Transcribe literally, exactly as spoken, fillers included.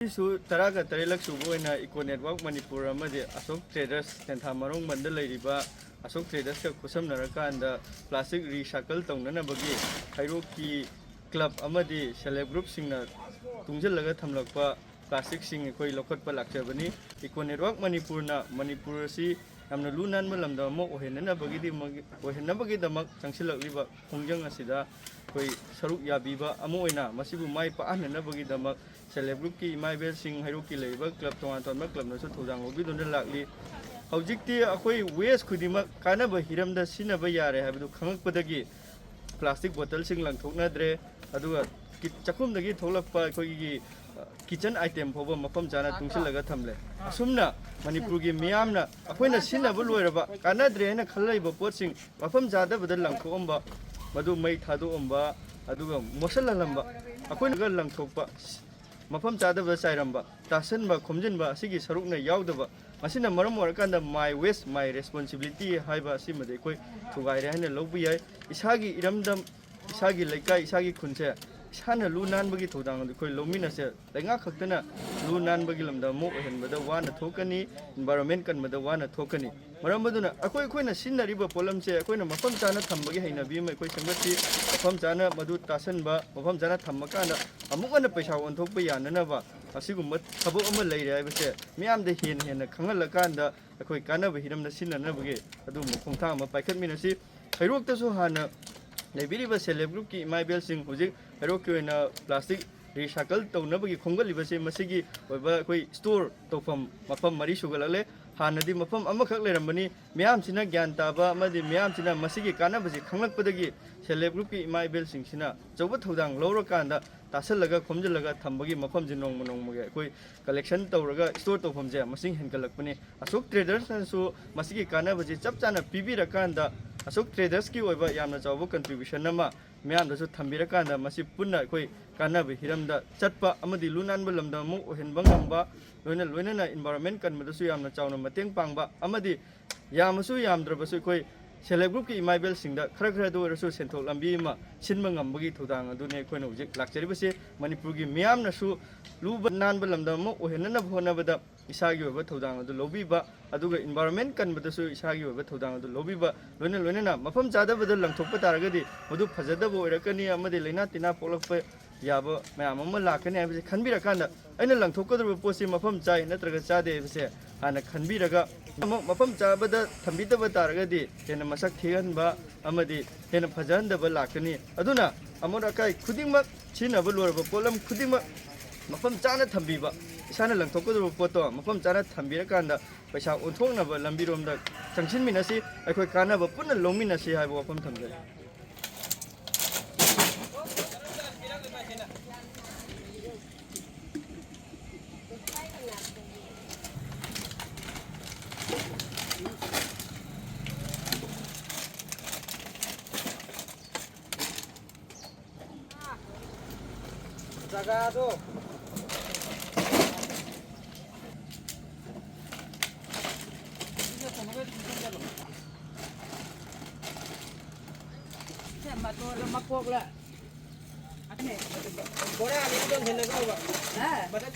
ꯁꯤꯁꯨ ꯇꯔꯥꯒ ꯇꯔꯦꯠꯂꯛ ꯁꯨꯕ ꯑꯣꯏꯅ ꯏꯀꯣ ꯅꯦꯠꯋꯥꯔꯛ ꯃꯅꯤꯄꯨꯔ ꯑꯃꯗꯤ ꯑꯁꯣꯛ ꯇ꯭ꯔꯦꯗꯔꯁ, ꯇꯦꯟꯊꯥ ꯃꯔꯣꯡꯕꯟꯗ ꯂꯩꯔꯤꯕ ꯑꯁꯣꯛ ꯇ꯭ꯔꯦꯗꯔꯁꯀ ꯈꯨꯠꯁꯝꯅꯔꯀꯥꯟꯗ ꯄ꯭ꯂꯥꯁꯇꯤꯛ ꯔꯤꯁꯥꯏꯀꯜ ꯇꯧꯅꯅꯕꯒꯤ ꯍꯩꯔꯣꯛꯀꯤ ꯀ꯭ꯂꯕ ꯑꯃꯗꯤ ꯁꯦꯜꯐ ꯍꯦꯜꯞ ꯒ꯭ꯔꯨꯞꯁꯤꯡꯅ ꯇꯨꯡꯁꯤꯜꯂꯒ ꯊꯝꯂꯛꯄ ꯄ꯭ꯂꯥꯁꯇꯤꯛꯁꯤꯡ ꯑꯩꯈꯣꯏ ꯂꯧꯈꯠꯄ ꯂꯥꯛꯆꯕꯅꯤ꯫ ꯏꯀꯣ ꯅꯦꯠꯋꯥꯔꯛ ꯃꯅꯤꯄꯨꯔꯅ ꯃꯅꯤꯄꯨꯔ ꯑꯁꯤ ꯌꯥꯝꯅ ꯂꯨ ꯅꯥꯟꯕ ꯂꯝꯗꯝ ꯑꯃ ꯑꯣꯏꯍꯟꯅꯅꯕꯒꯤꯗꯤ-, ꯑꯣꯏꯍꯟꯅꯕꯒꯤꯗꯃꯛ ꯆꯪꯁꯤꯜꯂꯛꯂꯤꯕ ꯈꯣꯡꯖꯪ ꯑꯁꯤꯗ ꯑꯩꯈꯣꯏ ꯁꯔꯨꯛ ꯌꯥꯕꯤꯕ ꯑꯃ ꯑꯣꯏꯅ ꯃꯁꯤꯕꯨ ꯃꯥꯏ ꯄꯥꯛꯍꯟꯅꯅꯕꯒꯤꯗꯃꯛ ꯁꯦꯜꯐ ꯍꯦꯜꯞ ꯒ꯭ꯔꯨꯞꯀꯤ ꯏꯃꯥ ꯏꯕꯦꯜꯁꯤꯡ, ꯍꯩꯔꯣꯛꯀꯤ ꯂꯩꯔꯤꯕ ꯀ꯭ꯂꯕ, ꯇꯣꯉꯥꯟ ꯇꯣꯉꯥꯟꯕ ꯀ꯭ꯂꯕꯅꯁꯨ ꯊꯧꯗꯥꯡ ꯂꯧꯕꯤꯗꯨꯅ ꯂꯥꯛꯂꯤ꯫ ꯍꯧꯖꯤꯛꯇꯤ ꯑꯩꯈꯣꯏ ꯋꯦꯁ ꯈꯨꯗꯤꯡꯃꯛ ꯀꯥꯟꯅꯕ ꯍꯤꯔꯝꯗ ꯁꯤꯖꯤꯟꯅꯕ ꯌꯥꯔꯦ ꯍꯥꯏꯕꯗꯨ ꯈꯪꯂꯛꯄꯗꯒꯤ ꯄ꯭ꯂꯥꯁꯇꯤꯛ ꯕꯣꯇꯜꯁꯤꯡ ꯂꯪꯊꯣꯛꯅꯗ꯭ꯔꯦ, ꯑꯗꯨꯒ ꯀꯤ-, ꯆꯥꯛꯈꯨꯝꯗꯒꯤ ꯊꯣꯛꯂꯛꯄ ꯑꯩꯈꯣꯏꯒꯤ, ꯑ, ꯀꯤꯠꯆꯟ ꯑꯥꯏꯇꯦꯝ ꯐꯥꯎꯕ ꯃꯐꯝ ꯆꯥꯅ ꯇꯨꯡꯁꯤꯜꯂꯒ ꯊꯝꯂꯦ꯫ ꯑꯁꯨꯝꯅ ꯃꯅꯤꯄꯨꯔꯒꯤ ꯃꯤꯌꯥꯝꯅ ꯑꯩꯈꯣꯏꯅ ꯁꯤꯖꯤꯟꯅꯕ ꯂꯣꯏꯔꯕ ꯀꯥꯟꯅꯗ꯭ꯔꯦ ꯍꯥꯏꯅ ꯈꯜꯂꯛꯏꯕ ꯄꯣꯠꯁꯤꯡ ꯃꯐꯝ ꯆꯥꯗꯕꯗ ꯂꯪꯊꯣꯛꯑꯝꯕ, ꯃꯗꯨ ꯃꯩ ꯊꯥꯗꯣꯛꯑꯝꯕ, ꯑꯗꯨꯒ ꯃꯣꯠꯁꯤꯜꯍꯜꯂꯝꯕ, ꯑꯩꯈꯣꯏꯅꯒ ꯂꯪꯊꯣꯛꯄ, ꯃꯐꯝ ꯆꯥꯗꯕꯗ ꯆꯥꯏꯔꯝꯕ, ꯇꯥꯁꯟꯕ, ꯈꯣꯝꯖꯤꯟꯕ ꯑꯁꯤꯒꯤ ꯁꯔꯨꯛꯅ ꯌꯥꯎꯗꯕ, ꯃꯁꯤꯅ ꯃꯔꯝ ꯑꯣꯏꯔꯀꯥꯟꯗ "My waste, my responsibility" ꯍꯥꯏꯕ ꯑꯁꯤꯃꯗꯤ ꯑꯩꯈꯣꯏ ꯊꯨꯒꯥꯏꯔꯦ ꯍꯥꯏꯅ ꯂꯧꯕ ꯌꯥꯏ꯫ ꯏꯁꯥꯒꯤ ꯏꯔꯝꯗꯝ, ꯏꯁꯥꯒꯤ ꯂꯩꯀꯥꯏ, ꯏꯁꯥꯒꯤ ꯈꯨꯟꯁꯦ ꯏꯁꯥꯅ ꯂꯨ ꯅꯥꯟꯕꯒꯤ ꯊꯧꯗꯥꯡ ꯑꯗꯨ ꯑꯩꯈꯣꯏ ꯂꯧꯃꯤꯟꯅꯁꯦ꯫ ꯂꯩꯉꯥꯛ ꯈꯛꯇꯅ ꯂꯨ ꯅꯥꯟꯕꯒꯤ ꯂꯝꯗ ꯑꯃ ꯑꯣꯏꯍꯟꯕꯗ ꯋꯥꯅ ꯊꯣꯛꯀꯅꯤ, ꯏꯟꯚꯥꯏꯔꯣꯟꯃꯦꯟ ꯀꯟꯕꯗ ꯋꯥꯅ ꯊꯣꯛꯀꯅꯤ꯫ ꯃꯔꯝ ꯑꯗꯨꯅ ꯑꯩꯈꯣꯏ, ꯑꯩꯈꯣꯏꯅ ꯁꯤꯖꯤꯟꯅꯔꯤꯕ ꯄꯣꯠꯂꯝꯁꯦ ꯑꯩꯈꯣꯏꯅ ꯃꯐꯝ ꯆꯥꯅ ꯊꯝꯕꯒꯤ ꯍꯩꯅꯕꯤ ꯑꯃ ꯑꯩꯈꯣꯏ ꯁꯦꯝꯒꯠꯁꯤ꯫ ꯃꯐꯝ ꯆꯥꯅ ꯃꯗꯨ ꯇꯥꯁꯟꯕ, ꯃꯐꯝ ꯆꯥꯅ ꯊꯝꯃꯀꯥꯟꯗ ꯑꯃꯨꯛ ꯍꯟꯅ ꯄꯩꯁꯥ ꯑꯣꯟꯊꯣꯛꯄ ꯌꯥꯅꯅꯕ ꯑꯁꯤꯒꯨꯝꯕ ꯊꯕꯛ ꯑꯃ ꯂꯩꯔꯦ ꯍꯥꯏꯕꯁꯦ ꯃꯤꯌꯥꯝꯗ ꯍꯦꯟꯅ ꯍꯦꯟꯅ ꯈꯪꯍꯜꯂꯀꯥꯟꯗ ꯑꯩꯈꯣꯏ ꯀꯥꯟꯅꯕ ꯍꯤꯔꯝꯗ ꯁꯤꯖꯤꯟꯅꯅꯕꯒꯤ ꯑꯗꯨꯒꯨꯝꯕ ꯈꯣꯡꯊꯥꯡ ꯑꯃ ꯄꯥꯏꯈꯠꯃꯤꯟꯅꯁꯤ꯫ ꯍꯩꯔꯣꯛꯇꯁꯨ ꯍꯥꯟꯅ ꯂꯩꯕꯤꯔꯤꯕ ꯁꯦꯜꯐ ꯍꯦꯜꯞ ꯒ꯭ꯔꯨꯞꯀꯤ ꯏꯃꯥ ꯏꯕꯦꯜꯁꯤꯡ ꯍꯧꯖꯤꯛ ꯍꯩꯔꯣꯛꯀꯤ ꯑꯣꯏꯅ ꯄ꯭ꯂꯥꯁꯇꯤꯛ ꯔꯤꯁꯥꯏꯀꯜ ꯇꯧꯅꯕꯒꯤ ꯈꯣꯝꯒꯠꯂꯤꯕꯁꯦ ꯃꯁꯤꯒꯤ ꯑꯣꯏꯕ ꯑꯩꯈꯣꯏ ꯁ꯭ꯇꯣꯔ ꯇꯧꯐꯝ ꯃꯐꯝ ꯃꯔꯤ ꯁꯨꯒꯠꯂꯛꯂꯦ꯫ ꯍꯥꯟꯅꯗꯤ ꯃꯐꯝ ꯑꯃꯈꯛ ꯂꯩꯔꯝꯕꯅꯤ꯫ ꯃꯤꯌꯥꯝꯁꯤꯅ ꯒ꯭ꯌꯥꯟ ꯇꯥꯕ ꯑꯃꯗꯤ ꯃꯤꯌꯥꯝꯁꯤꯅ ꯃꯁꯤꯒꯤ ꯀꯥꯟꯅꯕꯁꯤ ꯈꯪꯂꯛꯄꯗꯒꯤ ꯁꯦꯜꯐ ꯍꯦꯜꯞ ꯒ꯭ꯔꯨꯞꯀꯤ ꯏꯃꯥ ꯏꯕꯦꯜꯁꯤꯡꯁꯤꯅ ꯑꯆꯧꯕ ꯊꯧꯗꯥꯡ ꯂꯧꯔꯀꯥꯟꯗ ꯇꯥꯁꯜꯂꯒ ꯈꯣꯝꯖꯤꯜꯂꯒ ꯊꯝꯕꯒꯤ ꯃꯐꯝꯁꯤ ꯅꯣꯡꯃ ꯅꯣꯡꯃꯒꯤ ꯑꯩꯈꯣꯏ ꯀꯂꯦꯛꯁꯟ ꯇꯧꯔꯒ ꯁ꯭ꯇꯣꯔ ꯇꯧꯐꯝꯁꯦ ꯃꯁꯤꯡ ꯍꯦꯟꯒꯠꯂꯛꯄꯅꯤ꯫ ꯑꯁꯣꯛ ꯇ꯭ꯔꯦꯗꯔꯁꯅꯁꯨ ꯃꯁꯤꯒꯤ ꯀꯥꯟꯅꯕꯁꯤ ꯆꯞ ꯆꯥꯅ ꯄꯤꯕꯤꯔꯀꯥꯟꯗ ꯑꯁꯣꯛ ꯇ꯭ꯔꯦꯗꯔꯁꯀꯤ ꯑꯣꯏꯕ ꯌꯥꯝꯅ ꯆꯥꯎꯕ ꯀꯟꯇ꯭ꯔꯤꯕ꯭ꯌꯨꯁꯟ ꯑꯃ ꯃꯤꯌꯥꯝꯗꯁꯨ ꯊꯝꯕꯤꯔꯀꯥꯟꯗ ꯃꯁꯤ ꯄꯨꯟꯅ ꯑꯩꯈꯣꯏ ꯀꯥꯟꯅꯕ ꯍꯤꯔꯝꯗ ꯆꯠꯄ ꯑꯃꯗꯤ ꯂꯨ ꯅꯥꯟꯕ ꯂꯝꯗꯝ ꯑꯃ ꯑꯣꯏꯍꯟꯕ ꯉꯝꯕ, ꯂꯣꯏꯅ ꯂꯣꯏꯅꯅ ꯏꯟꯚꯥꯏꯔꯣꯟꯃꯦꯟ ꯀꯟꯕꯗꯁꯨ ꯌꯥꯝꯅ ꯆꯥꯎꯅ ꯃꯇꯦꯡ ꯄꯥꯡꯕ ꯑꯃꯗꯤ ꯌꯥꯝꯃꯁꯨ ꯌꯥꯝꯗ꯭ꯔꯕꯁꯨ ꯑꯩꯈꯣꯏ ꯁꯦꯜꯐ ꯍꯦꯜꯞ ꯒ꯭ꯔꯨꯞꯀꯤ ꯏꯃꯥ ꯏꯕꯦꯜꯁꯤꯡꯗ ꯈꯔ ꯈꯔꯗ ꯑꯣꯏꯔꯁꯨ ꯁꯦꯟꯊꯣꯛ ꯂꯝꯕꯤ ꯑꯃ ꯁꯤꯟꯕ ꯉꯝꯕꯒꯤ ꯊꯧꯗꯥꯡ ꯑꯗꯨꯅꯤ ꯑꯩꯈꯣꯏꯅ ꯍꯧꯖꯤꯛ ꯂꯥꯛꯆꯔꯤꯕꯁꯤ꯫ ꯃꯅꯤꯄꯨꯔꯒꯤ ꯃꯤꯌꯥꯝꯅꯁꯨ ꯂꯨꯕ ꯅꯥꯟꯕ ꯂꯝꯗꯝ ꯑꯃ ꯑꯣꯏꯍꯟꯅꯅꯕ ꯍꯣꯠꯅꯕꯗ ꯏꯁꯥꯒꯤ ꯑꯣꯏꯕ ꯊꯧꯗꯥꯡ ꯑꯗꯨ ꯂꯧꯕꯤꯕ, ꯑꯗꯨꯒ ꯏꯟꯚꯥꯏꯔꯣꯟꯃꯦꯟ ꯀꯟꯕꯗꯁꯨ ꯏꯁꯥꯒꯤ ꯑꯣꯏꯕ ꯊꯧꯗꯥꯡ ꯑꯗꯨ ꯂꯧꯕꯤꯕ, ꯂꯣꯏꯅ ꯂꯣꯏꯅꯅ ꯃꯐꯝ ꯆꯥꯗꯕꯗ ꯂꯪꯊꯣꯛꯄ ꯇꯥꯔꯒꯗꯤ ꯃꯗꯨ ꯐꯖꯗꯕ ꯑꯣꯏꯔꯛꯀꯅꯤ ꯑꯃꯗꯤ ꯂꯥꯏꯅꯥ ꯇꯤꯟꯅꯥ ꯄꯣꯛꯂꯛꯄ ꯌꯥꯕ ꯃꯌꯥꯝ ꯑꯃ ꯂꯥꯛꯀꯅꯤ ꯍꯥꯏꯕꯁꯦ ꯈꯟꯕꯤꯔꯀꯥꯟꯗ, ꯑꯩꯅ ꯂꯪꯊꯣꯛꯀꯗꯧꯔꯤꯕ ꯄꯣꯠꯁꯤ ꯃꯐꯝ ꯆꯥꯏ ꯅꯠꯇ꯭ꯔꯒ ꯆꯥꯗꯦ ꯍꯥꯏꯕꯁꯦ ꯍꯥꯟꯅ ꯈꯟꯕꯤꯔꯒ, ꯑꯃꯨꯛ ꯃꯐꯝ ꯆꯥꯕꯗ ꯊꯝꯕꯤꯗꯕ ꯇꯥꯔꯒꯗꯤ ꯍꯦꯟꯅ ꯃꯁꯛ ꯊꯤꯍꯟꯕ ꯑꯃꯗꯤ ꯍꯦꯟꯅ ꯐꯖꯍꯟꯗꯕ ꯂꯥꯛꯀꯅꯤ꯫ ꯑꯗꯨꯅ ꯑꯃꯣꯠ ꯑꯀꯥꯏ ꯈꯨꯗꯤꯡꯃꯛ, ꯁꯤꯖꯤꯟꯅꯕ ꯂꯣꯏꯔꯕ ꯄꯣꯠꯂꯝ ꯈꯨꯗꯤꯡꯃꯛ ꯃꯐꯝ ꯆꯥꯅ ꯊꯝꯕꯤꯕ, ꯏꯁꯥꯅ ꯂꯪꯊꯣꯛꯀꯗꯧꯔꯤꯕ ꯄꯣꯠꯇꯣ ꯃꯐꯝ ꯆꯥꯅ ꯊꯝꯕꯤꯔꯀꯥꯟꯗ ꯄꯩꯁꯥ ꯑꯣꯟꯊꯣꯛꯅꯕ ꯂꯝꯕꯤꯔꯣꯝꯗ ꯆꯪꯁꯤꯟꯃꯤꯟꯅꯁꯤ, ꯑꯩꯈꯣꯏ ꯀꯥꯟꯅꯕ ꯄꯨꯟꯅ ꯂꯧꯃꯤꯟꯅꯁꯤ ꯍꯥꯏꯕ ꯋꯥꯐꯝ ꯊꯝꯖꯒꯦ꯫ ꯖꯒꯥꯗꯣ꯫ ꯁꯦ, ꯃꯇꯣꯟꯗꯣ ꯃꯀꯣꯛꯂ? ꯕꯣꯔꯥ ꯑꯅꯤ ꯑꯗꯨꯝ ꯍꯦꯟꯅ ꯉꯧꯕ꯫ ꯍꯥ? ꯃꯊꯛ